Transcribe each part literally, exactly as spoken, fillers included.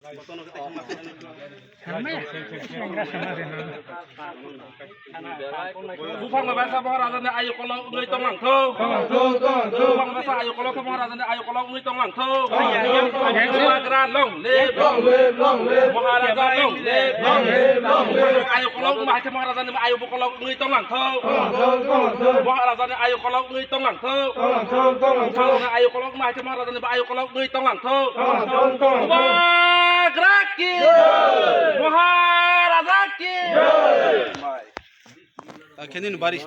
Buphang bai baksa Maharaja ni ayu kolok wngwi tonglang thung. Buphang bai baksa ayu kolok khe Maharaja ni ayu kolok wngwi tonglang thung. Bubagra long live. Maharaja long live. Ayu kolok wngma hai khe Maharaja ni ayu kolok wngwi tonglang thung. Maharaja ni ayu kolok wngwi tonglang thung. Maharaja ni ayu kolok wngma hai khe Maharaja ni ayu kolok wngwi tonglang thung. Bubagra ki. Maharaja ki. Khenin baris.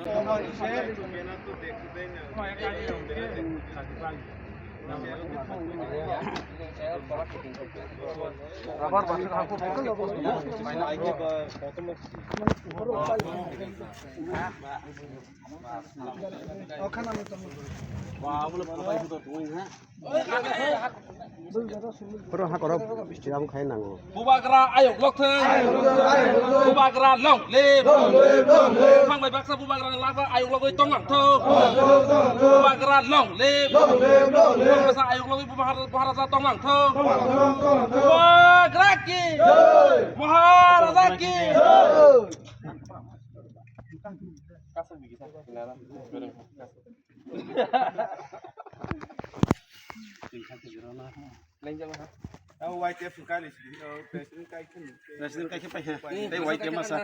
Oro ha koro stiram khai nango. Bubagra ayok lok thung. Bubagra long live. Buphang bai baksa Bubagra ni lakba ayok logwi tonglang thung. Bubagra long live. Buphang bai baksa ayok logwi Bubagra, Bubagra tonglang thung. Bubagra ki. Maharaja ki. President kai khe pai ha. Tei Y T F masa.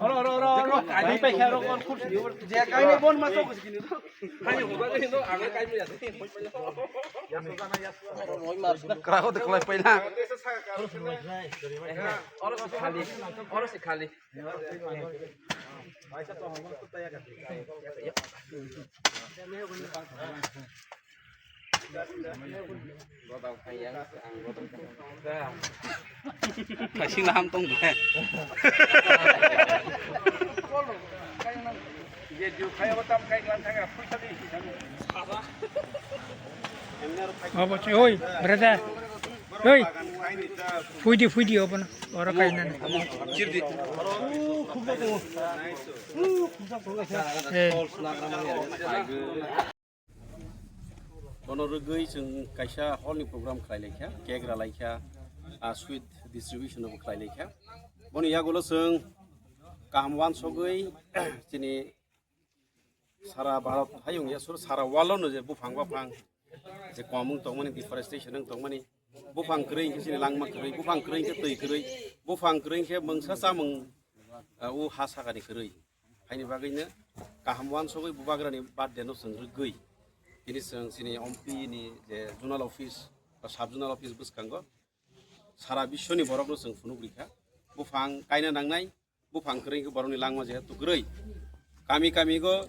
Oro, oro, oro, oro. Ani pai ha, oro, oro, kursi. Je kai ni bon masa. Kraho de kolai paina. Oro si khali, oro si khali. Kaising laham tong ble. Obo se, oi, brother. Oi. Phuidi, phuidi, obo no. Oro kainani. Chirdi. Eh. Bono rwgwi chwng kaisa hall ni program khlai laikha, cake ra laikha, ah, sweet distribution bo khlai laikha. Boni yagulo chwng kaham wansogwi chini sara Bharat hayung ya sur sara world no je buphang baphang je komung tongmani, deforestation wng tongmani, buphang kwrwi hwnkhe chini langma kwrwi, buphang kwrwi hwnkhe twi kwrwi, buphang kwrwi hwnkhe mungsa chamung, ah, o ha sakani kwrwi. Haini bagwino kaham wansogwi bubagrani birthday no chwng rwgwi tini chwng chini M P ni je zonal office ba sub zonal office bwskango sara biswni borokno chwng phunuk rikha. Buphang kaina nangnai, buphang kwrwi hwnkhe borokni langma jehetu kwrwi. Kami kami go,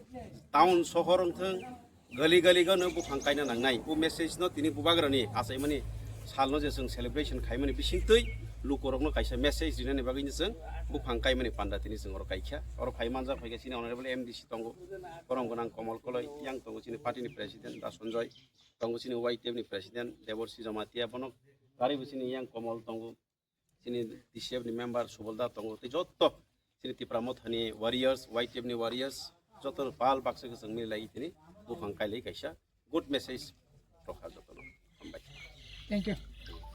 town sohor wngthwng, gali gali go no buphang kaina nangnai. O message no tini bubagrani achaimani salno je chwng celebration khaimani bisingtwi lukorokno kaisa message rinani bagwino chwng buphang kaimani panda tini chwng oro kaikha. Oro phai manjak phaikha chini honorable M D C tongo, borom gwnang Komol Koloi, yang tongo chini party ni president Da Sanjoy, tongo chini Y T F ni president Deborsi Jamatia, bono gari bo chini yang Komol tongo. Chini T C F ni member Subol da tongo, tei joto chini Tipra Motha ni warriors, Y T F ni warriors, joto no pal baksa khe chwng mili lai tini buphang kailai kaisa good message rokha joto no. Hambai. Thank you.